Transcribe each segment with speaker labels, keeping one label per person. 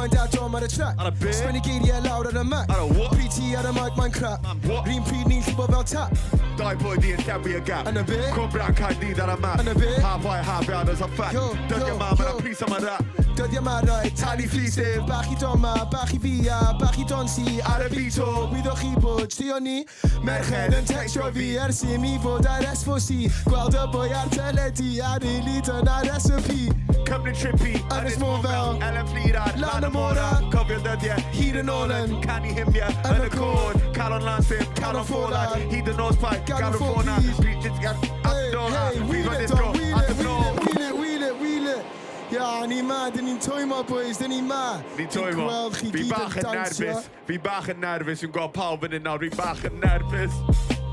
Speaker 1: ymlaen da Dom ar y track.
Speaker 2: Ar y be?
Speaker 1: Sgwennu geiriau lawr ar y Mac.
Speaker 2: Ar y what?
Speaker 1: PT ar y mic, mae'n crap.
Speaker 2: Man, what?
Speaker 1: Rhyn pryd ni'n llifo fel tap.
Speaker 2: Dau boi di yn llenwi y gap.
Speaker 1: Yn y be?
Speaker 2: Cwmbran Caerdydd ar y map.
Speaker 1: Yn y be?
Speaker 2: Half white, half brown, that's a fact.
Speaker 1: Yo,
Speaker 2: Dyddiau
Speaker 1: yo,
Speaker 2: ma, mae'n
Speaker 1: yo.
Speaker 2: pris am y rap.
Speaker 1: Dyddiau ma rai, talu ffis ef. Bach i Dom a bach i fi a bach i Don si ar y beat o. Wyddoch chi bod trio ni. Merched yn textio fi ers i mi fod ar S4C. Gweld y boi ar teledu a rili dyna recipe.
Speaker 2: Cymru trippy,
Speaker 1: Ynys Môn fel
Speaker 2: Elen Fflur ar
Speaker 1: Lan y môr a
Speaker 2: Cofio dyddiau,
Speaker 1: Hyd yn ôl yn
Speaker 2: Canu hymia, yn y côr. Calon Lansim, calon Ffolag. Hyd yn nos pai,
Speaker 1: Galw
Speaker 2: galw
Speaker 1: ffôn,
Speaker 2: ffona.
Speaker 1: please. Hey, hey, wheel it, Dom, wheel it, wheel it, wheel it, wheel it, wheel it. Ia, ni ma, dyn ni'n twymo, boys, dyn ni ma.
Speaker 2: Ni'n twymo.
Speaker 1: Gweld chi
Speaker 2: Fi
Speaker 1: gyd
Speaker 2: bach
Speaker 1: yn
Speaker 2: yn
Speaker 1: dawnsio.
Speaker 2: nerfus. Fi bach yn nerfus. Fi'n gweld pawb yn nawr. Fi bach yn nerfus.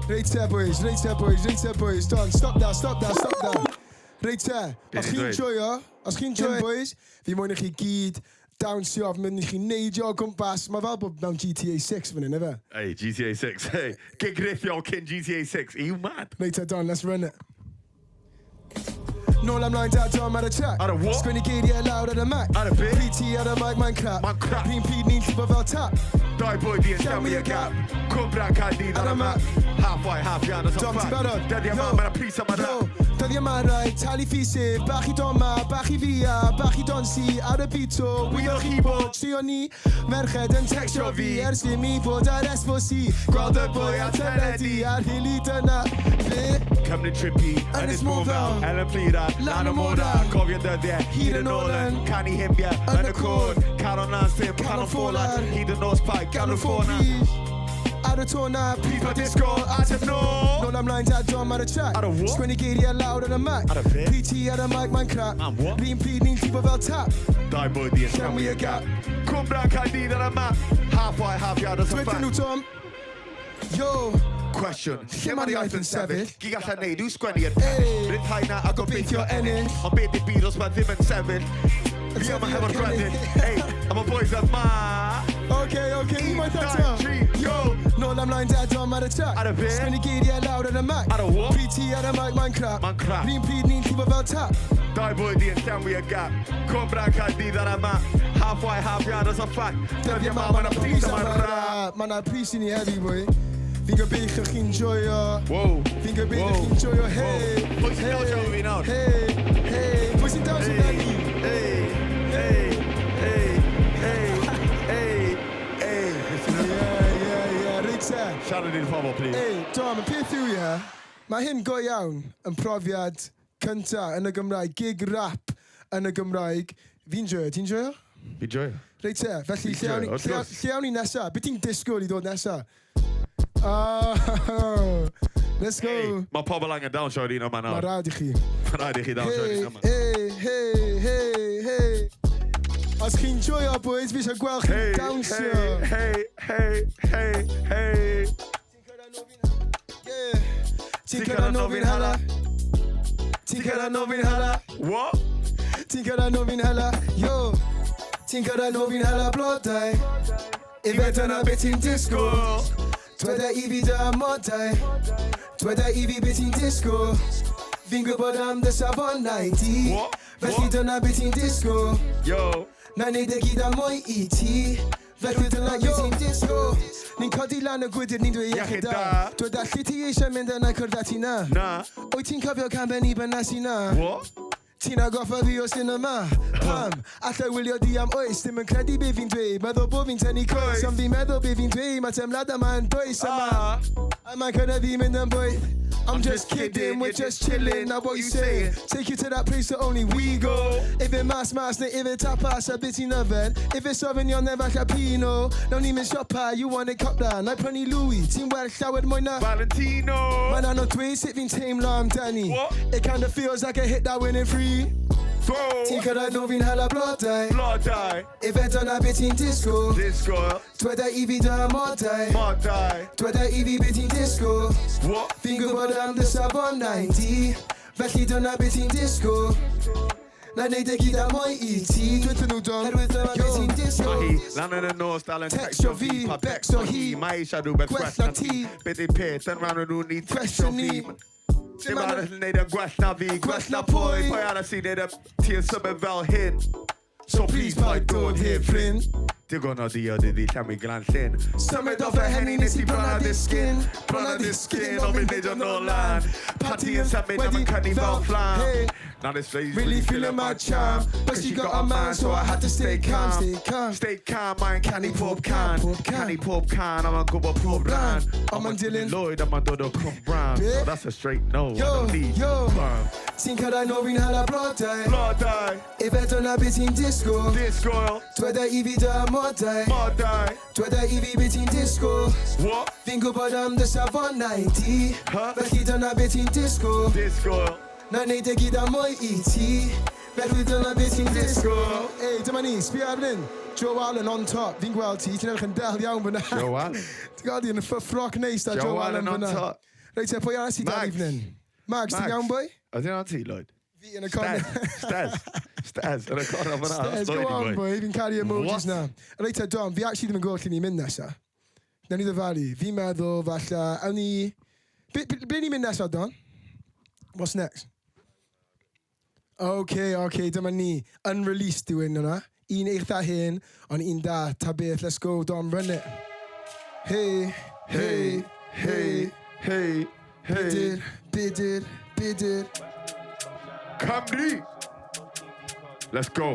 Speaker 1: Reit te, boys, reit te, boys, reit te, boys. Don, stop that, stop that, stop that. Reit te,
Speaker 2: Be
Speaker 1: os
Speaker 2: ti'n
Speaker 1: chi'n
Speaker 2: dweud?
Speaker 1: joio, os chi'n joio, boys, fi moyn i chi gyd dawnsio, fi moyn i chi neidio o gwmpas. Mae fel bod mewn GTA 6 fan hyn, efe?
Speaker 2: Hey, GTA 6. Hey, gig rithiol cyn GTA 6. Are you mad?
Speaker 1: Reit te, Don, let's run it. Nôl ymlaen da Dom ar y track.
Speaker 2: Ar y what?
Speaker 1: Sgwennu geiriau lawr ar y Mac.
Speaker 2: Ar y be?
Speaker 1: PT ar y mic, mae'n crap.
Speaker 2: Mae'n crap.
Speaker 1: Rhyn pryd ni'n llifo fel tap.
Speaker 2: Dau boi di yn llenwi y gap. Cwmbran Caerdydd ar y map. Half white, half brown, that's a
Speaker 1: Dom, ti'n
Speaker 2: fact.
Speaker 1: barod?
Speaker 2: Dyddiau ma,
Speaker 1: Yo.
Speaker 2: mae'n pris am y
Speaker 1: Yo,
Speaker 2: rap.
Speaker 1: dyddiau ma rai, talu ffis ef. Bach i Dom a, bach i fi a, bach i Don si ar y beat o. Wyddoch chi bod trio ni. Merched yn textio fi ers i mi fod ar S4C. Gweld y boi ar teledu a'r hili dyna be.
Speaker 2: Cymru trippy, Ynys Môn fel Elen Fflur ar Lan y môr a Cofio dyddiau, hyd yn ôl yn Canu hymia, yn y côr. Calon Lansim, calon Ffolag. Hyd yn nos pai, galw ffôn a
Speaker 1: Ar y tô na,
Speaker 2: Prif o disgo, ateb nôl.
Speaker 1: Nôl ymlaen da Dom ar y track.
Speaker 2: Ar y what?
Speaker 1: Sgwennu geiriau lawr ar y Mac.
Speaker 2: Ar y be?
Speaker 1: PT ar y mic, mae'n crap.
Speaker 2: Man, what?
Speaker 1: Rhyn pryd ni'n llifo fel tap.
Speaker 2: Dau boi di yn
Speaker 1: Llenwi y gap.
Speaker 2: Cwmbran Caerdydd ar y map. Half white, half brown, that's a
Speaker 1: Dweud nhw
Speaker 2: fact.
Speaker 1: Tom. Yo.
Speaker 2: Cwestiwn, lle mae'r iaith yn sefyll? Gig allan neud yw sgwennu yn
Speaker 1: Hey.
Speaker 2: pennill. Rhyddhau na a gobeithio ennill. Ond beth yw'r byd os mae ddim yn sefyll? Fi yma hefo'r gweddill. Hey, a mae boys yma.
Speaker 1: Okay, unwaith
Speaker 2: Dau,
Speaker 1: eto.
Speaker 2: tri, yo!
Speaker 1: Nôl ymlaen da Dom ar y track.
Speaker 2: Ar y be?
Speaker 1: Sgwennu geiriau lawr ar y Mac.
Speaker 2: Ar y what?
Speaker 1: PT ar y mic, mae'n crap.
Speaker 2: Mae'n crap.
Speaker 1: Rhyn pryd ni'n llifo fel tap.
Speaker 2: Dau boi di yn llenwi y gap. Cwmbran Caerdydd ar y map. Half white, half brown, that's a fact. Dyddiau ma, mae'n pris am y rap.
Speaker 1: Mae 'na pris i ni heddi, boi. Fi'n gobeithio chi'n joio.
Speaker 2: Wow.
Speaker 1: Fi'n gobeithio
Speaker 2: Wow.
Speaker 1: chi'n joio. Hey,
Speaker 2: Wow. Pwy sy'n dawnsio efo fi nawr?
Speaker 1: Hey, hey. Pwy sy'n dawnsio
Speaker 2: Hey,
Speaker 1: da ni?
Speaker 2: hey, hey, hey, hey, hey, hey.
Speaker 1: Yeah. Reit te.
Speaker 2: Siarad i'r pobl, please.
Speaker 1: Hey, Dom, y peth yw, ie, mae hyn go iawn yn profiad cynta yn y Gymraeg, gig rap yn y Gymraeg. Fi'n joio, ti'n joio?
Speaker 2: Fi'n joio.
Speaker 1: Reit te, felly
Speaker 2: Fi'n
Speaker 1: lle awn ni,
Speaker 2: joio, wrth
Speaker 1: lle,
Speaker 2: gwrs.
Speaker 1: lle awn ni nesa? Be ti'n disgwyl i ddod nesa? Oh, let's go.
Speaker 2: Hey, mae pobl angen dawnsio i'r un yma
Speaker 1: Mae
Speaker 2: nawr.
Speaker 1: rhaid i chi.
Speaker 2: Mae rhaid i chi dawnsio i'r
Speaker 1: Hey,
Speaker 2: un yma.
Speaker 1: hey, hey, hey, hey. Os chi'n joio, boys, fi eisiau gweld chi'n
Speaker 2: Hey,
Speaker 1: dawnsio.
Speaker 2: hey, hey, hey, hey.
Speaker 1: Yeah. Ti'n cyrraedd nôl fi'n hala. Ti'n cyrraedd nôl fi'n hala.
Speaker 2: What?
Speaker 1: Ti'n cyrraedd nôl fi'n hala. Yo. Ti'n cyrraedd nôl fi'n hala blodau. Ife dyna beth ti'n disgwyl. Dweda i fi dy amodau. Dweda i fi beth ti'n disgwyl. Fi'n gwybod am dy safonau di.
Speaker 2: What?
Speaker 1: Felly
Speaker 2: What?
Speaker 1: dyna beth ti'n disgwyl.
Speaker 2: Yo.
Speaker 1: Na neud e gyd am mwy i ti. Felly dyna beth ti'n disgwyl. Ni'n codi lan y gwydr, ni'n dweud iechyd
Speaker 2: Iechyd
Speaker 1: da.
Speaker 2: da.
Speaker 1: Dweda lle ti eisiau mynd yna cwrdd â ti na.
Speaker 2: Na.
Speaker 1: Wyt ti'n cofio can ben i bynas i na?
Speaker 2: What?
Speaker 1: Ti'n agoffa fi o cinema. Pam? Allai wylio di am oes. Ddim yn credu be fi'n dweud. Meddwl bod fi'n tynnu coes.
Speaker 2: Coes.
Speaker 1: Ond fi'n meddwl be fi'n dweud. Mae teimlad yma'n dwys yma.
Speaker 2: Ah.
Speaker 1: A mae'n cynyddu mynd yn boeth. I'm just kidding, we're just chilling. Now what you say? Take you to that place that only we go. If it mas mas neu if it tapas, a bit ti'n yfed. If it's Sauvignon neu falle Pinot. Nawn ni mynd siopa, you want it cop da. Na i prynu Louis, ti'n werth llawer mwy na.
Speaker 2: Valentino.
Speaker 1: Mae'n anodd dweud sut fi'n teimlo amdani.
Speaker 2: What?
Speaker 1: It kinda feels like a hit that winning free.
Speaker 2: Throw.
Speaker 1: Ti'n cyrraedd nôl fi'n hala blodau.
Speaker 2: Blodau.
Speaker 1: Ife dyna beth ti'n disgwyl.
Speaker 2: Disgo.
Speaker 1: Dweda i fi dy amodau.
Speaker 2: Modau.
Speaker 1: Dweda i fi beth ti'n disgwyl.
Speaker 2: What?
Speaker 1: Fi'n gwybod am dy safonau di. Felly dyna beth ti'n disgwyl. Na neud e gyd am mwy i ti. Dweud nhw Dom. Herwydd dyma beth ti'n
Speaker 2: Mae
Speaker 1: disgwyl.
Speaker 2: hi lan yn y nos dal yn
Speaker 1: Textio fi,
Speaker 2: pa
Speaker 1: becso hi.
Speaker 2: Mae eisiau rhywbeth
Speaker 1: Gwell
Speaker 2: gwell
Speaker 1: na
Speaker 2: na ti.
Speaker 1: ti.
Speaker 2: Beth yw peth yn rhan o'n nhw'n ni textio
Speaker 1: Cwestiwn
Speaker 2: fi.
Speaker 1: ni.
Speaker 2: Dim arall yn neud yn gwell na fi, gwell na pwy. Pwy arall sy'n neud y ti yn symud fel hyn? So please paid dod heb ffrind. Digon o diod iddi llenwi Glan Llyn.
Speaker 1: Symud off y henni nes i bron a disgyn.
Speaker 2: Bron a disgyn, ond fi'n neidio nôl lan. Party yn symud am yn cynnu fel fflam.
Speaker 1: Hey.
Speaker 2: Now this lady's
Speaker 1: Really feeling my charm, but she got a man, so I had to stay calm, stay calm.
Speaker 2: Stay calm, mae'n canu pob can.
Speaker 1: Pob can.
Speaker 2: Canu pob can, I'm yn gwybod pob ran.
Speaker 1: Ond ma'n dilyn-
Speaker 2: Lloyd, I'm yn dod o Cwm Brown.
Speaker 1: Be?
Speaker 2: Oh, that's a straight no. I
Speaker 1: Yo,
Speaker 2: don't need
Speaker 1: yo.
Speaker 2: Brown.
Speaker 1: Ti'n cyrraedd nôl fi'n hala blodau.
Speaker 2: Blodau,
Speaker 1: Ife dyna beth ti'n disgwyl.
Speaker 2: disgwyl,
Speaker 1: Dweda i fi dy amodau.
Speaker 2: modau.
Speaker 1: Dweda i fi beth ti'n disgwyl.
Speaker 2: What?
Speaker 1: Fi'n gwybod am dy safonau di.
Speaker 2: Huh?
Speaker 1: Felly dyna beth ti'n disgwyl.
Speaker 2: Disgwyl.
Speaker 1: Na neud e gyd am mwy i ti. Felly dyna beth ti'n disgwyl. Ei, dyma ni, sbio ar hyn. Joe Allen on top. Fi'n gweld ti, ti'n edrych yn del iawn fyna.
Speaker 2: Joe Allen.
Speaker 1: Ti'n gweld i yn y ffroc neis da
Speaker 2: Joe
Speaker 1: Joe Allen
Speaker 2: Allen on
Speaker 1: fyna.
Speaker 2: top.
Speaker 1: Reit te, pwy arall sydd da
Speaker 2: Mags.
Speaker 1: ni fan hyn? Mags, ti'n
Speaker 2: Mags.
Speaker 1: iawn, boi?
Speaker 2: Ydy hwnna'n ti, Lloyd?
Speaker 1: Fi yn y corner.
Speaker 2: Stez. Stez. Yn y corner fyna.
Speaker 1: Stez, go on, boy. Fi'n caru emojis
Speaker 2: What?
Speaker 1: na. Reit te, Dom, fi actually ddim yn gwybod lle ni'n mynd nesa. Nawn ni ddyfalu. Fi'n meddwl, falle, awn ni... Ble ni'n mynd nesa, Don? What's next? OK, dyma ni. Unreleased yw un hwnna. Un eitha hen, ond un da. Ta beth, let's go, Dom, run it. Hey, hey, hey.
Speaker 2: Hey, hey.
Speaker 1: Bidir, bidir, bidir.
Speaker 2: Cymru! Let's go.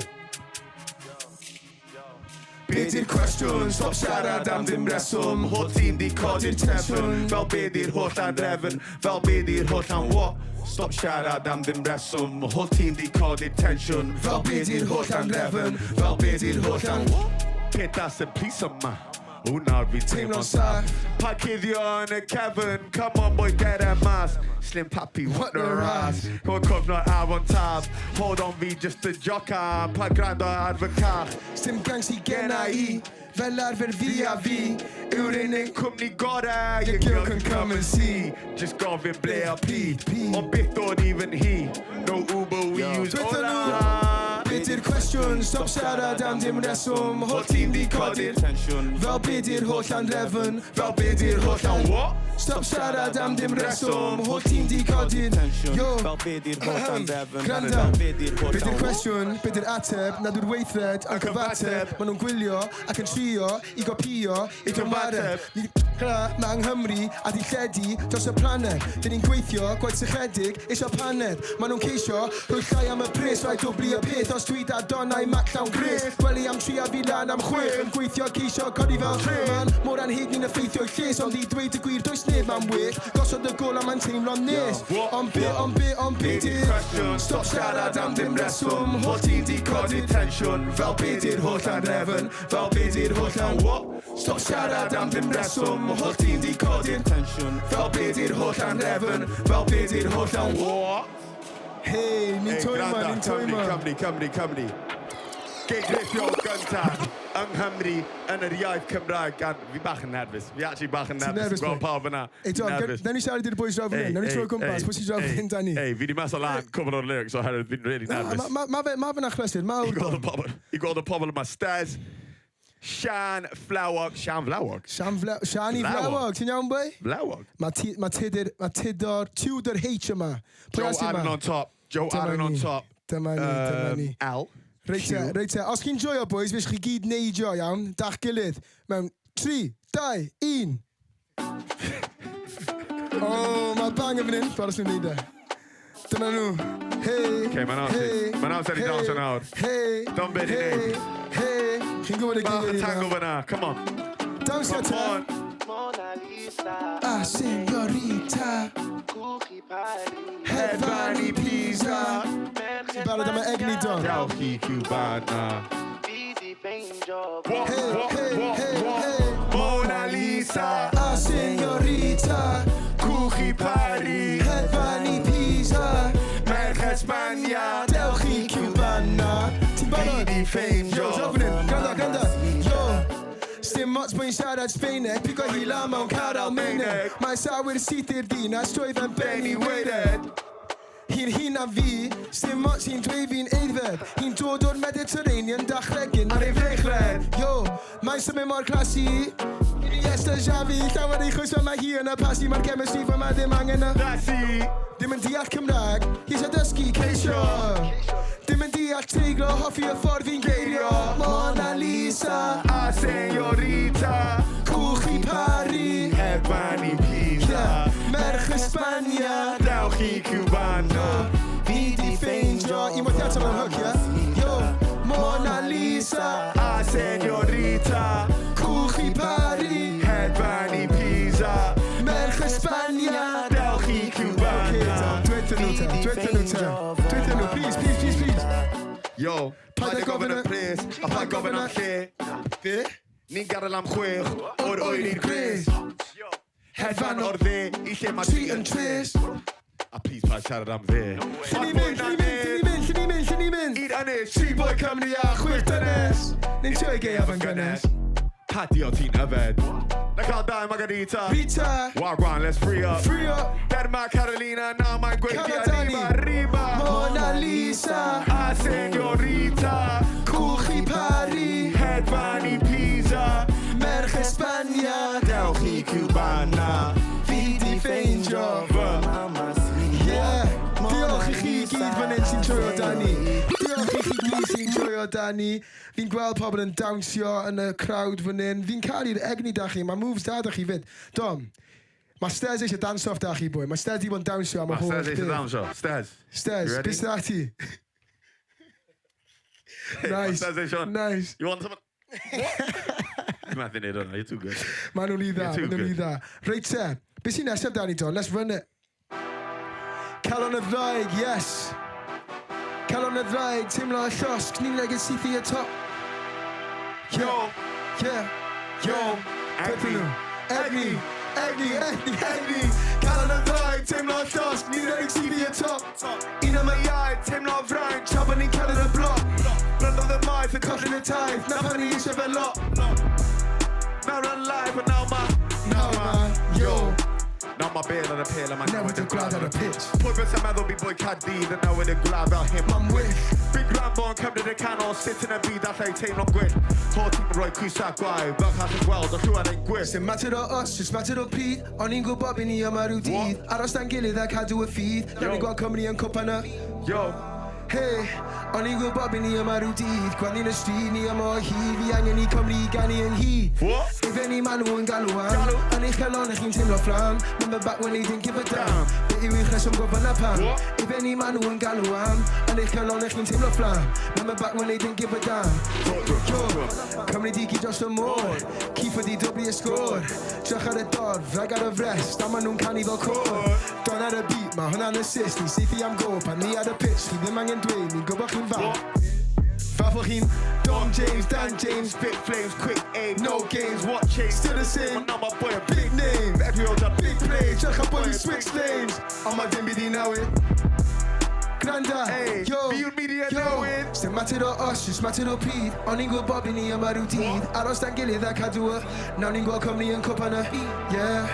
Speaker 2: Be di'r cwestiwn? Stop siarad am dim reswm. Holl tîm di codi'r tensiwn. Fel be di'r holl anrefn? Fel be di'r holl an what? Stop siarad am dim reswm. Holl tîm di codi'r tensiwn. Fel be di'r holl anrefn? Fel be di'r holl an what? Pethau sy'n plis yma. O nawr fi'n teimlo'n saff. Pa cuddio yn y cefn. Come on boy, get a mas. Slim Pappy, what the ras. Hwyl cofnod afon taf. Hold on fi just a joca. Pa grando ar fy cach.
Speaker 1: Sim gang sy genna i, fel arfer fi a fi yw'r unig
Speaker 2: Cwmni gorau,
Speaker 1: Your girl can come and see.
Speaker 2: Just gofyn ble a pryd.
Speaker 1: Pryd.
Speaker 2: Ond byth dod even hi. No Uber, we use
Speaker 1: Dweud nhw.
Speaker 2: Ola.
Speaker 1: Be di'r cwestiwn? Stop siarad am dim reswm. Holl tîm di codi'r
Speaker 3: tensiwn.
Speaker 1: Fel be di'r holl anrefn? Fel be di'r holl an...
Speaker 2: What?
Speaker 1: Stop siarad am dim reswm. Holl tîm di codi'r
Speaker 3: Tensiwn.
Speaker 1: Yo.
Speaker 3: Fel be di'r holl anrefn?
Speaker 1: Granda.
Speaker 3: Fel be di'r holl
Speaker 1: Be di'r
Speaker 3: an-
Speaker 1: cwestiwn? Be di'r ateb? Nad yw'r weithred yn cyfateb. Maen nhw'n gwylio ac yn trio i gopio i gymareb. Ni ma yng Nghymru a di lledu dros y planed. Dyn ni'n gweithio, gwaith sychedig, isio paned. Maen nhw'n ceisio rhoi llai am y pres, rhaid dwbli y peth. Os dwi da donau mac llawn gres. Gwely am 3 a fi lan am 6. Yn gweithio ceisio codi fel Man mor anheg ni'n effeithio lles. Ond i dweud y gwir does neb am well. Gosod y gol a mae'n teimlo'n nes.
Speaker 2: What?
Speaker 1: Ond be, ond be, ond be
Speaker 2: Be di'r
Speaker 1: di'r
Speaker 2: cwestiwn?
Speaker 1: Stop siarad am dim reswm. Holl tîm di codi tensiwn. Fel be di'r holl anrefn? Fel be di'r holl an what? Stop siarad am dim reswm. Holl tîm di codi'r
Speaker 3: Tensiwn.
Speaker 1: Fel be di'r holl anrefn? Fel be di'r holl an
Speaker 2: What?
Speaker 1: Hey, ni'n
Speaker 2: Hey,
Speaker 1: twymo,
Speaker 2: granda,
Speaker 1: ni'n
Speaker 2: Cymru,
Speaker 1: twymo.
Speaker 2: Cymru, Cymru, Cymru. Gig rithiol gyntaf yng Nghymru yn yr iaith Cymraeg gan... Fi bach yn nervous. Fi actually bach yn nervous.
Speaker 1: nervous,
Speaker 2: Gweld
Speaker 1: mate?
Speaker 2: pawb yna.
Speaker 1: Hey, Dom,
Speaker 2: Nervous.
Speaker 1: nawn ni siarad i'r boys draw fan hyn. Nawn ni troi o gwmpas. Pwy sy'n draw fan hyn, Danny?
Speaker 2: Ei, fi di mas o lan cwbl o'r lyrics oherwydd fi'n really nervous.
Speaker 1: Ma fe'n achlysur, mawr.
Speaker 2: I gweld y pobl, i gweld y pobl yma. Stez, Sian Flawog, Sian Flawog?
Speaker 1: Siani
Speaker 2: Flawog.
Speaker 1: Flawog, ti'n iawn, boi?
Speaker 2: Flawog?
Speaker 1: Mae ma Tudur, ma Tudor, Tudor H yma. Pwy
Speaker 2: Joe
Speaker 1: arall sy'n
Speaker 2: Allen
Speaker 1: yma?
Speaker 2: on top. Joe
Speaker 1: Dyma
Speaker 2: Allen on
Speaker 1: ni.
Speaker 2: top.
Speaker 1: Dyma ni, dyma ni.
Speaker 2: L.
Speaker 1: Reit te,
Speaker 2: Q.
Speaker 1: reit te. Os chi'n joio, boys, fe chi gyd neidio, iawn, da'ch gilydd. Mewn 3, 2, 1. Oh, mae bang yn fan hyn. Paros nhw'n neud e. Dyma nhw. Hey,
Speaker 2: Okay, mae'n amser-
Speaker 1: hey,
Speaker 2: mae'n amser i
Speaker 1: hey,
Speaker 2: dawnsio nawr.
Speaker 1: Hey,
Speaker 2: Dyma be ni'n
Speaker 1: hey,
Speaker 2: neud.
Speaker 1: hey. Chi'n gwybod y
Speaker 2: Bach
Speaker 1: geiriau
Speaker 2: o tango
Speaker 1: nawr.
Speaker 2: fyna. Come on.
Speaker 1: Dawnsio
Speaker 2: Come
Speaker 1: te.
Speaker 2: on.
Speaker 4: Mona Lisa,
Speaker 1: Ah, señorita.
Speaker 4: Cookie Pie,
Speaker 1: Hedfan i Pisa. Ti'n barod am y egni, Don?
Speaker 2: Dewch i Cubana.
Speaker 4: fi di ffeindio.
Speaker 2: What,
Speaker 1: Hey,
Speaker 2: what,
Speaker 1: hey,
Speaker 2: what,
Speaker 1: hey,
Speaker 2: what?
Speaker 1: hey.
Speaker 2: Mona Lisa.
Speaker 1: Ah, señorita.
Speaker 2: Cwch i Paris.
Speaker 1: Hedfan i Pisa.
Speaker 2: Merched Sbania.
Speaker 1: Dewch i Cubana. Ti'n barod?
Speaker 2: Fi di ffeindio.
Speaker 1: Yo, draw fan hyn. Granda, granda. Yo. Sdim ots bod hi'n siarad Sbeineg, pigo hi lan mewn car Almaeneg. Mae'n sawyr syth i'r dinas, trwy fe'n ben i waered. Hi'n hŷn na fi, sdim ots hi'n dweud fi'n aeddfed. Hi'n dod o'r Mediterranean, dachregyn ar ei frechled. Yo, mae'n symud mor classy. Iniesta, Xavi, llawer i chwys fel mae hi yn y pasi. Mae'r chemistry fel mae ddim angen y
Speaker 2: Lassie.
Speaker 1: Ddim yn deall Cymraeg, hi eisiau dysgu ceisio. Dim yn deall treiglo, hoffi y ffordd fi'n geirio. Mona Lisa.
Speaker 2: A señorita.
Speaker 1: Cwch i Pari.
Speaker 2: Hedfan i Pisa.
Speaker 1: Yeah. Merch Espania.
Speaker 2: Dewch i Cubana.
Speaker 1: Fi di ffeindio. Unwaith eto mewn hook, yeah? Yo, Mona Lisa.
Speaker 2: A señorita.
Speaker 1: Cwch i Pari.
Speaker 2: Hedfan i Pisa.
Speaker 1: Merch Espania.
Speaker 2: Dewch i
Speaker 1: Okay,
Speaker 2: Cubana.
Speaker 1: Dom, dweud nhw te, dweud nhw te. Dweud nhw, please, please, please, please.
Speaker 2: Yo, paid â gofyn am pres, a paid gofyn am lle.
Speaker 1: Be?
Speaker 2: Ni'n gadael am 6, o'r oer i'r gwres. Hedfan o'r dde, i lle mae
Speaker 1: Tri yn tres.
Speaker 2: A please paid siarad am dde.
Speaker 1: Lle ni'n mynd, lle ni'n mynd, lle ni'n mynd, lle ni'n mynd, lle ni'n mynd?
Speaker 2: Un ynys,
Speaker 1: Tri boi Cymru a 6 dynes. Ni'n trio i gaeaf yn gynnes.
Speaker 2: Pa diod ti'n yfed? Na cael dau margarita.
Speaker 1: Rita,
Speaker 2: Wagwan, let's free up.
Speaker 1: free up.
Speaker 2: Denmark, Carolina, now mae'n gweithio
Speaker 1: Canada ni.
Speaker 2: arriba, arriba.
Speaker 1: Mona Lisa.
Speaker 2: A señorita.
Speaker 1: Cwch i Pari.
Speaker 2: Hedfan i Pisa.
Speaker 1: Merch Espania.
Speaker 2: Dewch i Cubana.
Speaker 1: Fi di ffeindio.
Speaker 2: Fy.
Speaker 1: Yeah. Diolch i chi gyd fan hyn sy'n joio 'da ni. Diolch i chi gyd sy'n joio 'da ni. Fi'n gweld pobl yn dawnsio yn y crowd fan hyn. Fi'n caru'r egni da chi. Mae moves da da chi fyd. Dom, mae Stez eisiau dance-off da chi, boi. Mae Stez di bod yn dawnsio am y holl
Speaker 2: Stez eisiau
Speaker 1: beth.
Speaker 2: dawnsio. Stez.
Speaker 1: Stez,
Speaker 2: You ready?
Speaker 1: beth sydd â ti? Nice.
Speaker 2: Stez eisiau.
Speaker 1: Nice.
Speaker 2: You want some? Ti'n methu neud hwnna, you're too good.
Speaker 1: Maen nhw'n rhy dda,
Speaker 2: You're too
Speaker 1: maen nhw'n rhy
Speaker 2: good.
Speaker 1: dda. Reit te, beth sy'n nesaf da ni, Don? Let's run it. Calon y ddraig, yes. Calon y ddraig, teimlo y llosg, ni'n rhaid syth i y top.
Speaker 2: Yo,
Speaker 1: Yeah,
Speaker 2: yo,
Speaker 1: Egni,
Speaker 2: Egni.
Speaker 1: egni, egni, egni, egni. Calon y ddraig, teimlo y llosg, ni'n rhaid syth i y top. Un am y iau,
Speaker 2: Teimlo fraint,
Speaker 1: tra bod ni'n cerdded y bloc.
Speaker 2: blynyddoedd y maith yn
Speaker 1: Colli'n y taith, na pan ni eisiau fe lot.
Speaker 2: Nawr yn live, a nawr ma.
Speaker 1: Nawr ma, yo,
Speaker 2: Nawr ma bêl ar y pêl a ma
Speaker 1: newid y gwlad ar y pitch.
Speaker 2: Pwy bysa'n meddwl bydd boi Caerdydd yn newid y gwlad fel hyn?
Speaker 1: Ma'n wyll.
Speaker 2: Big Rambo yn cymryd y canol, sut yn y byd allai teimlo'n gwyllt? Holl tîm yn rhoi cwys a gwae, fel gallwn gweld o llwad ein gwyll.
Speaker 1: Sim mater o os, just mater o pryd. O'n i'n gwybod bod ni yma rhyw dydd. Aros da'n gilydd a cadw y ffydd. Nawn ni
Speaker 2: Yo.
Speaker 1: gweld Cymru yn cwpan y...
Speaker 2: Yo,
Speaker 1: Hey, o'n i'n gwybod bod ni yma rhyw dydd. Gweld ni'n y stryd, ni yma o hyd. Fi angen i Cymru i ganu ynghyd.
Speaker 2: What?
Speaker 1: Ife ni maen nhw yn galw am.
Speaker 2: Galw.
Speaker 1: Yn eich calon chi'n teimlo fflam. Remember back when they didn't give a damn.
Speaker 2: Damn.
Speaker 1: Be yw eich reswm gofyn a pam?
Speaker 2: What?
Speaker 1: Ife ni maen nhw yn galw am. Yn eich calon chi'n teimlo fflam. Remember back when they didn't give a damn. Yo, Cymru di gyd dros y môr. Keith wedi dwblu y sgôr. Drych ar y dorf, rhag ar y frest. A maen nhw'n canu fel côr. Don ar y beat, mae hwnna'n assist. Ni'n saethu am go, pan ni ar y pitch. Chi ddim angen dweud, ni'n gwybod chi'n fan. Fel bod chi'n Dom James, Dan James.
Speaker 2: Spit flames, quick aim,
Speaker 1: No games,
Speaker 2: what change?
Speaker 1: Still the same.
Speaker 2: Now my boy a
Speaker 1: Big name,
Speaker 2: Every old a
Speaker 1: big play. Drych ar boi, switch lanes. Ond mae dim byd i newid. Granda,
Speaker 2: Hey,
Speaker 1: yo,
Speaker 2: fi yw'r media
Speaker 1: yo.
Speaker 2: newydd.
Speaker 1: Sim mater o os, just mater o pryd. O'n i'n gwybod bod ni yma rhyw dydd. Aros da'n gilydd a cadw y. Nawn ni'n gweld Cymru yn cwpan y. Yeah,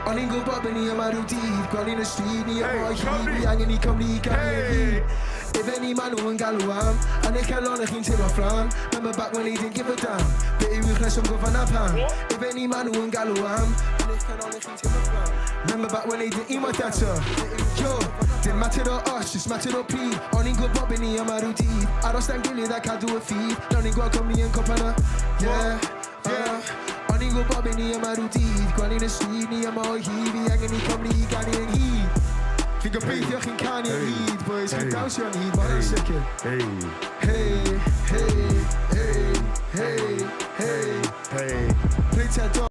Speaker 1: O'n i'n gwybod bod ni yma rhyw dydd. Gweld ni'n y stryd, ni yma
Speaker 2: Hey,
Speaker 1: o hyd.
Speaker 2: Cymru.
Speaker 1: Fi angen i Cymru i ganu
Speaker 2: Hey.
Speaker 1: ynghyd. Ife ni maen nhw yn galw am. Yn eich calon chi'n teimlo fflam. Remember back when they didn't give a damn. Be yw eich reswm gofyn a pam?
Speaker 2: What?
Speaker 1: Ife ni maen nhw yn galw am. Yn eich calon chi'n teimlo fflam. Remember back when they didn't unwaith eto. Yo, dim mater o os, just mater o pryd. O'n i'n gwybod bod ni yma rhyw dydd. Aros da'n gilydd a cadw y ffydd. Nawn ni'n gweld Cymru yn cwpan y. Yeah, yeah. O'n i'n gwybod bod ni yma rhyw dydd. Gweld ni'n y stryd, ni yma o hyd. Fi angen i Cymru i ganu ynghyd. Fi'n gobeithio chi'n canu ynghyd, boys. Chi'n dawnsio ynghyd, mae hwnna'n sicr.
Speaker 2: Hey,
Speaker 1: Hey, hey, hey, hey, hey.
Speaker 2: hey.
Speaker 1: Reit te, Dom.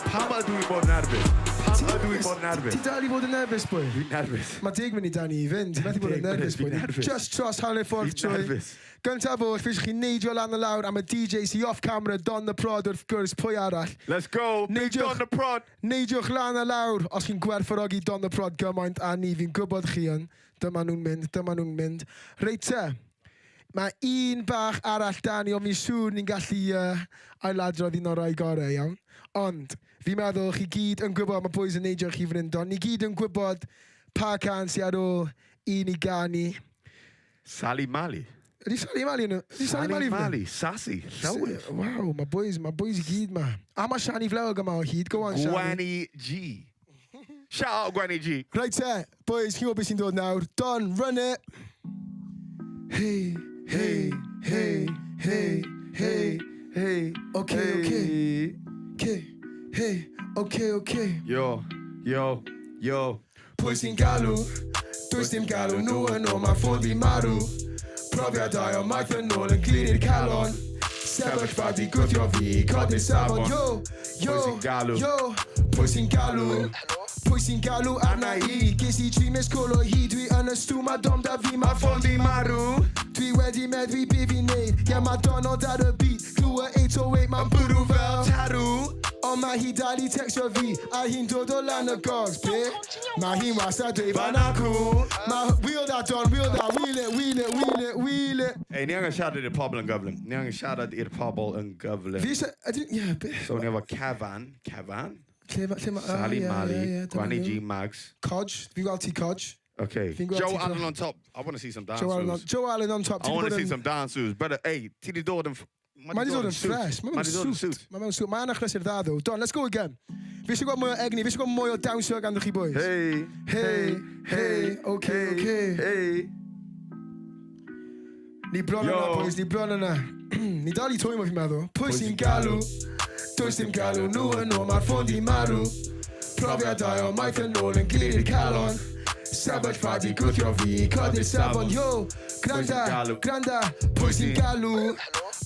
Speaker 2: Pam ydw i'n bod yn nerfus? Pam ydw i'n bod yn nerfus?
Speaker 1: Ti dal i fod yn nerfus, boi?
Speaker 2: Dwi'n nerfus.
Speaker 1: Mae 10 munud da ni i fynd. Ti'n methu bod yn
Speaker 2: 10 munud,
Speaker 1: nerfus,
Speaker 2: fi'n
Speaker 1: boi.
Speaker 2: nerfus.
Speaker 1: Just dros hanner ffordd
Speaker 2: Fi'n
Speaker 1: trwy.
Speaker 2: nerfus.
Speaker 1: Gyntaf oll, fi eisiau chi neidio lan y lawr am y DJ sy off camera, Don the Prod wrth gwrs, pwy arall.
Speaker 2: Let's go. Big
Speaker 1: Neidiwch.
Speaker 2: Don the Prod.
Speaker 1: Neidiwch lan y lawr os chi'n gwerthfawrogi Don the Prod gymaint a ni, fi'n gwybod chi yn. Dyma nhw'n mynd, dyma nhw'n mynd. Reit te, mae un bach arall da ni, ond fi'n siŵr ni'n gallu ailadrodd un o'r rai gorau, iawn. Ond, fi'n meddwl chi gyd yn gwybod, mae boys yn neidio chi fan hyn, Don. Ni gyd yn gwybod pa cân sy ar ôl i ni ganu.
Speaker 2: Sally Mally.
Speaker 1: Ydy Sally Mali yn... Ydy Sally Mali fan hyn?
Speaker 2: Mally. Sassy. Llywydd.
Speaker 1: Waw, mae boys, mae boys i gyd ma. A mae Shani Flewog yma o hyd. Go on, Shani.
Speaker 2: Gwenny G. Shout out Gwenny G.
Speaker 1: Right te, boys, chi'n gwybod beth sy'n dod nawr. Don, run it! Hey, hey, hey, hey, hey.
Speaker 2: Hey,
Speaker 1: Okay, okay. Okay, hey, okay, okay.
Speaker 2: Yo, yo, yo.
Speaker 1: Pwy sy'n galw? Does dim galw nhw yn ôl, mae'r ffôn di marw. Profiadau o maith yn ôl yn glir i'r calon. Sefyllfa di gwthio fi, codi'r safon. Yo, yo,
Speaker 2: Pwy sy'n galw?
Speaker 1: Yo, pwy sy'n galw? Pwy sy'n galw arna i? Ges i tri missed call o hyd, dwi yn y stw, mae dom da fi, mae
Speaker 2: Ffôn di marw.
Speaker 1: Dwi wedi meddwi be fi'n neud. Ie, mae Donald ar y beat. Clw y 808, mae'n bwrw fel
Speaker 2: Tarw.
Speaker 1: Ond mae hi dal i textio fi, a hi'n dod o lan y gogs, be? Mae hi'n wastad dweud fan
Speaker 2: Fan acw.
Speaker 1: Mae wheel that Don, wheel that, wheel it, wheel it, wheel it, wheel it.
Speaker 2: Ei, ni angen siarad i'r pobl yn gyflym. Ni angen siarad i'r pobl yn gyflym.
Speaker 1: Fi eisiau, ydyn, ie, be?
Speaker 2: So ni efo Kefan, Kefan,
Speaker 1: Lle ma, lle ma, ah,
Speaker 2: Sally
Speaker 1: ie,
Speaker 2: Mally,
Speaker 1: ie, ie, dyna
Speaker 2: Granny
Speaker 1: nhw.
Speaker 2: G Mags.
Speaker 1: Codge, fi'n gweld ti Codge.
Speaker 2: Okay.
Speaker 1: Fi'n gweld
Speaker 2: Joe
Speaker 1: ti-
Speaker 2: Allen on top. I want to see some dance
Speaker 1: Joe Allen on,
Speaker 2: moves.
Speaker 1: Joe Allen on top.
Speaker 2: I want to see some dance moves. Better, hey, ti di dod yn...
Speaker 1: Mae di dod yn fresh. Mae
Speaker 2: Mae di dod
Speaker 1: mewn
Speaker 2: yn suit.
Speaker 1: suit. Mae mewn suit. Mae yna achlysur dda, ddo. Don, let's go again. Fi eisiau gweld mwy o egni, fi eisiau gweld mwy o dawnsio ganddo chi, boys.
Speaker 2: Hey,
Speaker 1: Hey, hey, okay, okay.
Speaker 2: Hey.
Speaker 1: Ni bron yna,
Speaker 2: Yo.
Speaker 1: boys, ni bron yna. Ni dal i twymo, fi'n meddwl. Pwy sy'n galw? Does dim galw nhw yn ôl, mae'r ffôn di marw. Profiadau o maith yn ôl yn glir i'r calon. Sefyllfa di gwthio fi, codi'r safon. Yo, granda,
Speaker 2: Pwy sy'n galw?
Speaker 1: granda. Pwy sy'n galw?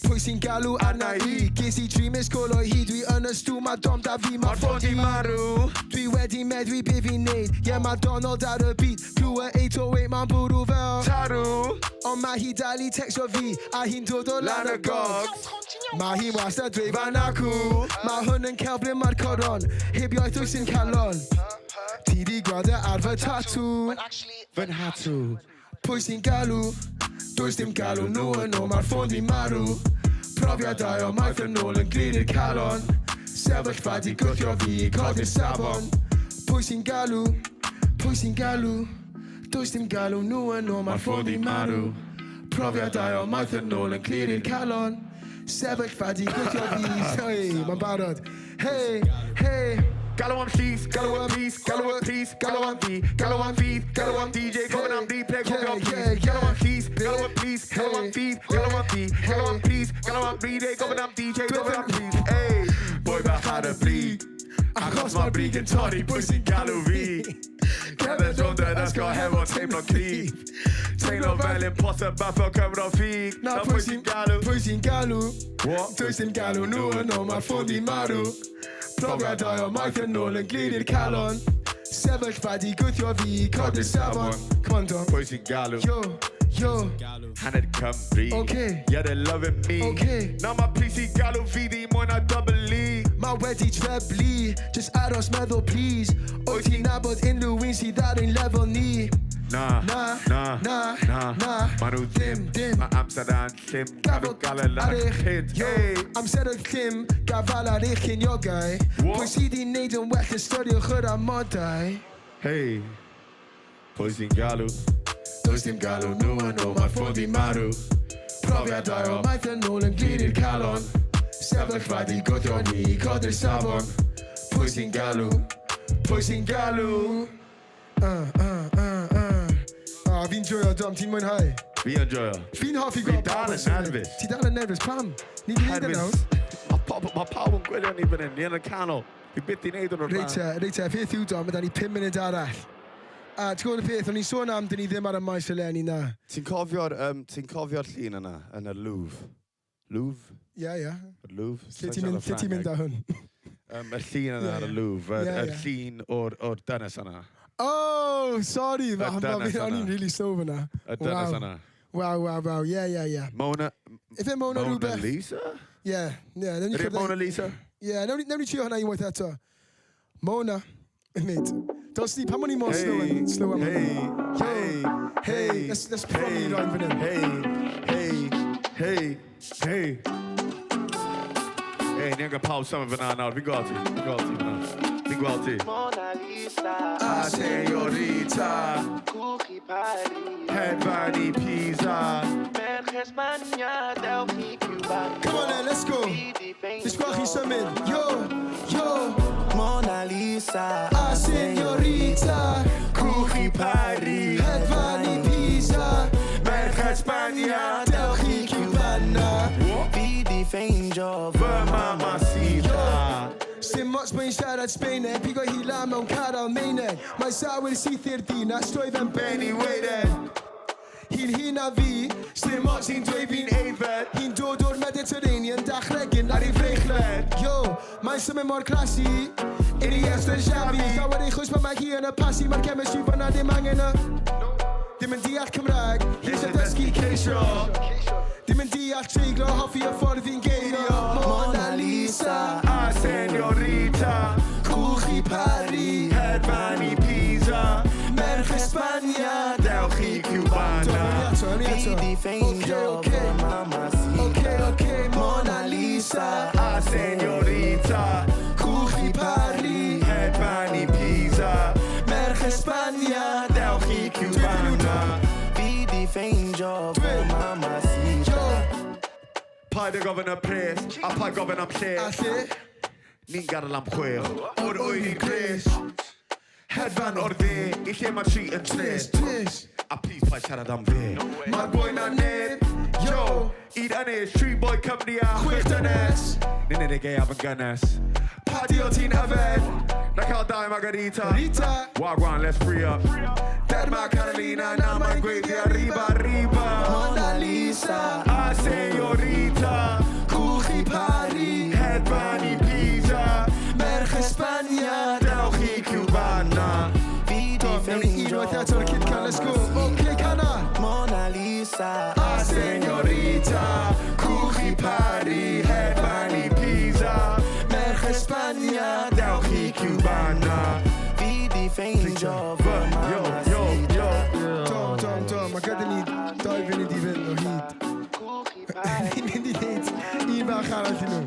Speaker 1: Pwy sy'n galw arna i? Ges i tri missed call o hyd, dwi yn y stw, mae dom da fi, mae'r ffôn di
Speaker 2: marw.
Speaker 1: Dwi wedi meddwi be fi'n neud. Ie, mae Donald ar y beat. Clw y 808, mae'n bwrw fel
Speaker 2: Tarw.
Speaker 1: Ond mae hi dal i textio fi, a hi'n dod o lan
Speaker 2: Lan
Speaker 1: y
Speaker 2: y
Speaker 1: gogs.
Speaker 2: gogs.
Speaker 1: Mae hi'n wastad dweud fan acw. Mae hwn yn cael ble mae'r coron. Heb iaith oes yn calon. Ti di gweld e ar fy tatw.
Speaker 2: Fy nhatw.
Speaker 1: Pwy sy'n galw? Does dim galw nhw yn ôl, mae'r ffôn di marw. Profiadau o maith yn ôl yn glir i'r calon. Sefyllfa di gwthio fi, codi'r safon. Pwy sy'n galw? Pwy sy'n galw? Does dim galw nhw yn ôl, mae'r ffôn di marw. Profiadau o maith yn ôl yn clir i'r calon. Sefyllfa di gwthio fi. Hey, mae'n barod. Hey, hey.
Speaker 2: Galw am llys, galw am peace, galw am peace, galw am fi, galw am fydd, galw am DJ, gofyn am replay, gofyn am please. Galw am llys, galw am peace, galw am fydd, galw am fi, galw am please, galw am replay, gofyn am DJ, gofyn am please. Hey, boi bach ar y brig. Achos mae'r brig yn torri, pwy sy'n galw fi? Cerdded rownd yr ysgol hefo teimlo cryf. Teimlo fel imposter bach fel Cymro ffug.
Speaker 1: Na
Speaker 2: Na pwy sy'n galw?
Speaker 1: Pwy sy'n galw?
Speaker 2: What?
Speaker 1: Does dim galw nhw yn ôl, mae'r ffôn di marw. Profiadau o maith yn ôl yn glir i'r calon. Sefyllfa di gwthio fi, codi'r safon. Come on, Dom.
Speaker 2: Pwy sy'n galw?
Speaker 1: Yo, yo.
Speaker 2: Hanner Cymru.
Speaker 1: Okay.
Speaker 2: Yeah, they're loving me.
Speaker 1: Okay.
Speaker 2: Now my PC galw fi di mwy na double E.
Speaker 1: Mae wedi treblu, just aros meddwl please. Wyt ti'n nabod unrhyw un sydd ar ein lefel ni?
Speaker 2: Na,
Speaker 1: Na,
Speaker 2: na,
Speaker 1: na,
Speaker 2: na,
Speaker 1: na.
Speaker 2: Ma nhw ddim,
Speaker 1: Dim, dim.
Speaker 2: Mae amser yn llym, ma nhw gael y lan
Speaker 1: ar eich
Speaker 2: hyd.
Speaker 1: Yo,
Speaker 2: Hey.
Speaker 1: amser oedd llym, gafal ar eich ceiniogau.
Speaker 2: What?
Speaker 1: Pwy sydd i wneud yn well ystyriwch yr amodau?
Speaker 2: Hey. Pwy sy'n galw?
Speaker 1: Does dim galw nhw yn ôl, mae'r ffôn di marw. Profiadau o maith yn ôl yn glir i'r calon. Sefyllfa di gwthio ni, codi'r safon. Pwy sy'n galw? Pwy sy'n galw? Ah, fi'n joio, Dom, ti'n mwynhau?
Speaker 2: Fi yn joio.
Speaker 1: Fi'n hoffi
Speaker 2: Fi
Speaker 1: gweld
Speaker 2: dal
Speaker 1: pawb
Speaker 2: yn
Speaker 1: symud.
Speaker 2: nervous.
Speaker 1: Ti dal yn nervous, pam? Ni di neud e nawr.
Speaker 2: Mae pawb, ma pawb yn gwylio ni fan hyn, ni yn y canol. Fi byth i wneud hwn o'r
Speaker 1: Reit te, reit te, peth yw Dom, mae da ni 5 munud arall. A ti'n gwybod y peth, o'n i'n sôn am, dyn ni ddim ar y maes eleni na.
Speaker 2: Ti'n cofio'r um, ti'n cofio'r llun yna, yn y Louvre? Louvre?
Speaker 1: Ie, ie.
Speaker 2: Y Louvre?
Speaker 1: Lle ti'n mynd, lle ti'n mynd â hwn?
Speaker 2: Y llun yna
Speaker 1: Ie,
Speaker 2: ar y
Speaker 1: ie.
Speaker 2: Louvre,
Speaker 1: Ie,
Speaker 2: y
Speaker 1: ie.
Speaker 2: llun o'r dynes yna.
Speaker 1: Oh, sorry,
Speaker 2: dynes
Speaker 1: o'n i'n
Speaker 2: yna.
Speaker 1: really slow fyna.
Speaker 2: Y dynes
Speaker 1: Wow.
Speaker 2: yna.
Speaker 1: Waw. Ie.
Speaker 2: Mona...
Speaker 1: Ife Mona
Speaker 2: Mona
Speaker 1: rhywbeth?
Speaker 2: Lisa?
Speaker 1: Ie, ie. Newn ni
Speaker 2: Ydy e
Speaker 1: cyrraedd-
Speaker 2: Mona Lisa?
Speaker 1: Ie, newn ni trio hwnna unwaith eto. Mona. Mate. Dos ni, pam o'n i mor slow yn slow am
Speaker 2: Hey,
Speaker 1: hwnna?
Speaker 2: hey,
Speaker 1: Hey, let's promi roed fan hyn.
Speaker 2: Hey, hey, hey, hey. Hey, ni angen pawb symud fyna nawr. Fi'n gweld ti. Fi'n gweld ti fyna. Fi'n gweld ti.
Speaker 4: Mona Lisa,
Speaker 2: A señorita,
Speaker 4: Cwch i Paris,
Speaker 2: hedfan i Pisa.
Speaker 4: Merch España, dewch i Cuba.
Speaker 1: Come on then, let's go.
Speaker 4: Fi di
Speaker 1: Nes gweld chi
Speaker 4: ffeindio.
Speaker 1: symud. Yo, yo.
Speaker 3: Mona Lisa.
Speaker 1: A señorita.
Speaker 2: Cwch i Paris.
Speaker 1: Hedfan i Pisa.
Speaker 2: Merch Espania.
Speaker 1: Dewch i Cubana.
Speaker 3: Fi di ffeindio
Speaker 2: Fy mamacita.
Speaker 1: Sim ots mae'n siarad Sbeineg, pigo hi lan mewn car Almaeneg. Mae sawyr syth i'r dinas, troi fe'n
Speaker 2: Benny
Speaker 1: Benny
Speaker 2: Waited.
Speaker 1: Hi'n hŷn na fi, sim ots hi'n dweud fi'n
Speaker 2: Aeddfed.
Speaker 1: Hi'n dod o'r Mediterranean, dachregyn ar ei freichlet. Yo, mae'n symud mor classy, Iniesta, Xavi. Llawer ei chwys pan mae hi yn y pasi, mae'r chemistry fyna ddim angen y. Ddim yn deall Cymraeg, hi eisiau dysgu
Speaker 2: ceisio.
Speaker 1: Ddim yn deall treiglo, hoffi y ffordd fi'n geirio. Mona Lisa,
Speaker 2: A señorita.
Speaker 1: Cwch i Paris,
Speaker 2: Hedfan i Pisa.
Speaker 1: Merch Espania.
Speaker 2: Dewch i Cubana.
Speaker 1: Eto,
Speaker 3: Fi
Speaker 1: eto.
Speaker 3: di ffeindio
Speaker 1: Okay,
Speaker 3: fy
Speaker 1: okay.
Speaker 3: mamacita.
Speaker 1: Okay, Mona Lisa,
Speaker 2: A señorita.
Speaker 1: Cwch i Paris,
Speaker 2: Hedfan i Pisa.
Speaker 1: Merch Espania.
Speaker 2: Dewch i Cubana.
Speaker 3: Fi di ffeindio fy mamacita.
Speaker 1: Yo,
Speaker 2: Paid â gofyn y pres, a paid gofyn am lle.
Speaker 1: a lle?
Speaker 2: Ni'n gadael am 6, o'r 8 i'r gres. Hedfan o'r dde, i lle mae tri yn
Speaker 1: Tris,
Speaker 2: tres.
Speaker 1: tris.
Speaker 2: A please paid siarad am fe. Mae'r boi na neb, yo, un ynys, tri boi Cymru a 6 dynes. Ni'n unig gaeaf yn gynnes. Pa diod ti'n yfed? Na cael dau margarita.
Speaker 1: Rita.
Speaker 2: Wagwan, let's free up. Derma Carolina, na mae'n gweiddi arriba, arriba.
Speaker 1: Mona Lisa,
Speaker 2: A señorita,
Speaker 1: Cwch i Paris,
Speaker 2: hedfan i Pisa.
Speaker 1: Merch Espania.
Speaker 2: Dewch i Cubana.
Speaker 3: Fi di
Speaker 1: Dom, nawn ni
Speaker 3: ffeindio
Speaker 1: unwaith eto'r
Speaker 3: fy
Speaker 1: Kid Can, let's go.
Speaker 3: mamacita.
Speaker 1: Okay, cana.
Speaker 3: Mona Lisa.
Speaker 2: A señorita, cwch i Paris, hedfan i Pisa.
Speaker 1: Merch Espania.
Speaker 2: Dewch i Cubana.
Speaker 3: Fi di ffeindio fy
Speaker 2: Yo, yo,
Speaker 3: mamacita.
Speaker 2: yo.
Speaker 1: Dom, dom, dom, mae gyda ni 2 funud i fynd o hyd. Ni'n mynd i wneud un bach arall i nhw.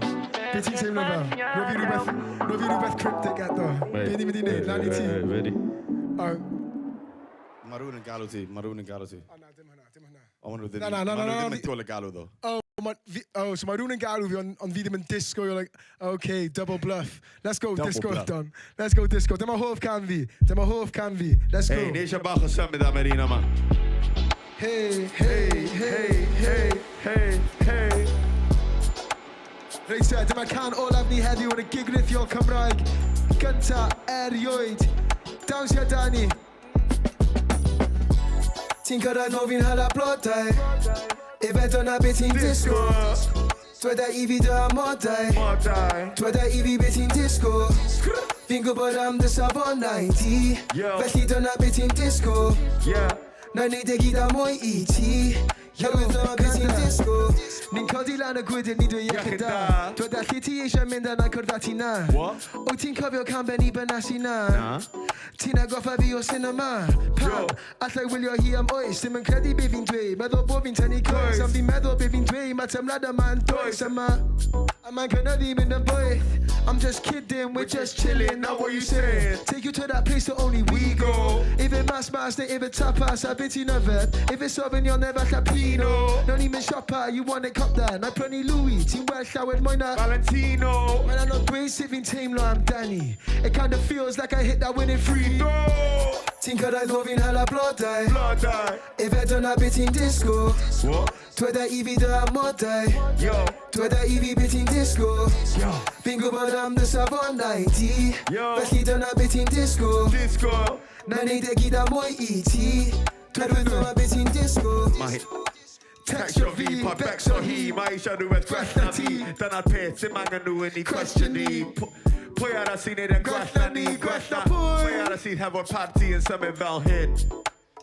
Speaker 1: Be ti'n teimlo fel? Rho fi rhywbeth cryptic eto. Be ni'n mynd i wneud? Lan i ti.
Speaker 5: Ready?
Speaker 1: Oh,
Speaker 5: Mae rhywun yn galw ti, mae rhywun yn galw ti.
Speaker 1: oh na, dim hwnna, dim hwnna.
Speaker 5: Ond maen nhw ddim,
Speaker 1: Na, na, na,
Speaker 5: maen nhw
Speaker 1: na, na,
Speaker 5: ddim yn dod y galw ddo.
Speaker 1: Oh, ma, fi, oh, so mae rhywun yn galw fi, ond fi ddim yn disgo. You're like, okay, double bluff. Let's go,
Speaker 5: Double
Speaker 1: disco,
Speaker 5: bluff.
Speaker 1: Dom. Let's go, disco. Dyma hoff can fi. Dyma hoff can fi. Let's go.
Speaker 2: Hey, ni eisiau bach o symud am yr un yma.
Speaker 1: Hey, hey, hey,
Speaker 2: Hey, hey, hey.
Speaker 1: Reit te, dyma can olaf ni heddiw yn y gig rithiol Cymraeg gynta erioed. Dawnsia Dani. Ti'n cyrraedd o fi'n hala blodau. Ife dyna beth ti'n disgo. Dweda i fi dy amodau.
Speaker 2: Modau.
Speaker 1: Dweda i fi beth ti'n disgo. Fi'n gwybod am dy safonau ti.
Speaker 2: Yo.
Speaker 1: Felly dyna beth ti'n disgo.
Speaker 2: Yeah.
Speaker 1: Na neud e gyd a mwy i ti. Yo, dyma beth ti'n disgo. Ni'n codi lan y gwydr, ni'n dweud iechyd
Speaker 2: Iechyd
Speaker 1: da.
Speaker 2: da.
Speaker 1: Dweda lle ti eisiau mynd a na cwrdd â ti na.
Speaker 2: What?
Speaker 1: Wyt ti'n cofio can ben i bynasi na?
Speaker 2: Na.
Speaker 1: Ti'n agoffa fi o cinema. Pam?
Speaker 2: Yo.
Speaker 1: Allai wylio hi am oes. Ddim yn credu be fi'n dweud. Meddwl bod fi'n tynnu coes.
Speaker 2: Coes.
Speaker 1: Ond fi'n meddwl be fi'n dweud. Mae teimlad yma'n does. Yma. A mae'n cynyddu mynd yn boeth. I'm just kidding, we're just chilling. Now what you saying? Take you to that place that only we go. If it mas mas neu if it tapas, a bit ti'n yfed. If it's Sauvignon neu falle Pinot. Nawn ni mynd siopa, you want it cop that. Na prynu Louis, ti'n well llawer mwy na
Speaker 2: Valentino.
Speaker 1: Mae'n anodd dweud sut fi'n teimlo amdani. It kind of feels like I hit that winning free.
Speaker 2: No.
Speaker 1: Ti'n cyrraedd o fi'n hala blodau.
Speaker 2: Blodau.
Speaker 1: Ife dyna beth ti'n disgo.
Speaker 2: What?
Speaker 1: Dweda i fi dy amodau.
Speaker 2: Yo.
Speaker 1: Dweda i fi beth ti'n disgo.
Speaker 2: Yo.
Speaker 1: Fi'n gwybod am dy safonau ti.
Speaker 2: Yo.
Speaker 1: Felly dyna beth ti'n disgo.
Speaker 2: Disgo.
Speaker 1: Na neud e gyd a mwy i ti. Dweda dyna beth ti'n disgo.
Speaker 2: Mae Textio fi, pa becso hi. Mae eisiau rhywbeth gwell na ti. Dyna'r peth, dim angen nhw yn ei cwestiwn ni. Pwy arall sy'n neud e'n gwell na ni? Gwell na
Speaker 1: pwy?
Speaker 2: Pwy arall sydd hefo'r party yn symud fel hyn?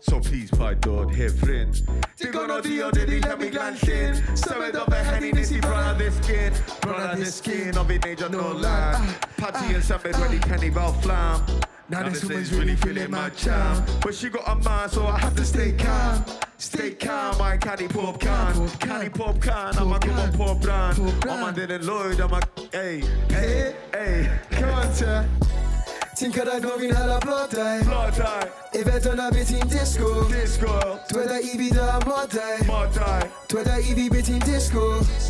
Speaker 2: So please paid dod heb ffrind. Digon o diod iddi llenwi Glan Llyn. Symud o fe henni nes i bron a ddisgyn. Bron a ddisgyn, o fi'n neidio nôl lan. Party yn symud wedi pennu fel fflam.
Speaker 1: Now this woman's really feeling my charm.
Speaker 2: But she got a man, so I have to stay calm. Stay calm, mae'n canu pob can.
Speaker 1: Pob can.
Speaker 2: Canu pob can, I'm a
Speaker 1: Pob
Speaker 2: gwybod
Speaker 1: can.
Speaker 2: pob brand.
Speaker 1: Pob brand.
Speaker 2: Ond mae'n dilyn Lloyd, I'm a... Hey, hey, hey.
Speaker 1: Come on, te. Ti'n cyrraedd o fi'n hala blodau.
Speaker 2: Blodau,
Speaker 1: Ife dyna beth ti'n disgo.
Speaker 2: disgo,
Speaker 1: Dweda i fi dy amodau.
Speaker 2: modau,
Speaker 1: Dweda i fi beth ti'n disgo.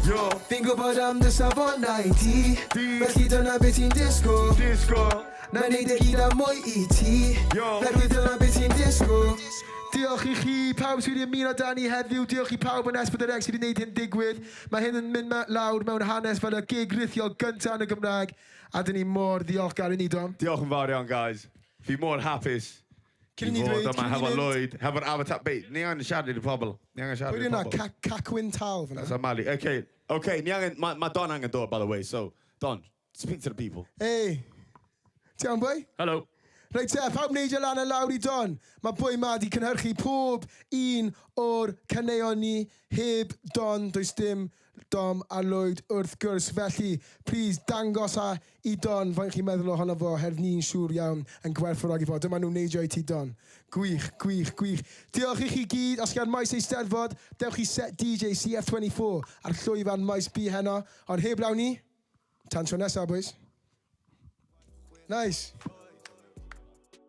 Speaker 2: Yo,
Speaker 1: Fi'n gwybod am dy safonau ti.
Speaker 2: Di.
Speaker 1: Felly dyna beth ti'n disgo.
Speaker 2: Disgo,
Speaker 1: Na neud e gyd a mwy i ti.
Speaker 2: Yo.
Speaker 1: Oherwydd dyna beth ti'n disgo. Diolch i chi, pawb sydd wedi ymuno 'da ni heddiw. Diolch i pawb yn S4C sydd wedi gwneud hyn digwydd. Mae hyn yn mynd lawr mewn hanes fel y gig rithiol gyntaf yn y Gymraeg. A dyn ni mor ddiolchgar i ni, Dom.
Speaker 2: Diolch yn fawr iawn, guys. Fi mor hapus
Speaker 1: Cyn i
Speaker 2: i
Speaker 1: ni
Speaker 2: fod
Speaker 1: dweud,
Speaker 2: yma
Speaker 1: cyn i ni
Speaker 2: hefo
Speaker 1: fynd-
Speaker 2: Lloyd, hefo'r Avatar. Beit, ni angen siarad i'r pobl. Ni angen siarad
Speaker 1: Pwy
Speaker 2: i'r
Speaker 1: yna?
Speaker 2: pobl.
Speaker 1: Cacwyn Tal fyna.
Speaker 2: That's Mali. Okay, ni angen, mae Don angen dod, by the way, so, Don, speak to the people.
Speaker 1: Hey. Ti iawn, boi?
Speaker 6: Hello.
Speaker 1: Reit te, pawb neidio lan a lawr i Don. Mae boi ma di cynhyrchu pob un o'r caneuon ni. Heb Don, does dim Dom a Lwyd wrth gwrs. Felly, please dangos a i Don faint chi'n meddwl ohono fo, herwydd ni'n siŵr iawn yn gwerthfawrogi fo. Dyma nhw'n neidio i ti, Don. Gwych, gwych, gwych. Diolch i chi gyd. Os gan Maes Eisteddfod, dewch i set DJ CF24 ar llwyfan Maes B heno. Ond heb law ni, tan tro nesaf, boys. Nice.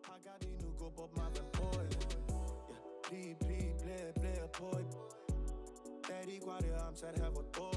Speaker 3: A gad i nhw gwybod ma' fe'n poer. Yeah, pli, pli, ble, ble y pwy. Dedi gwario amser hefo.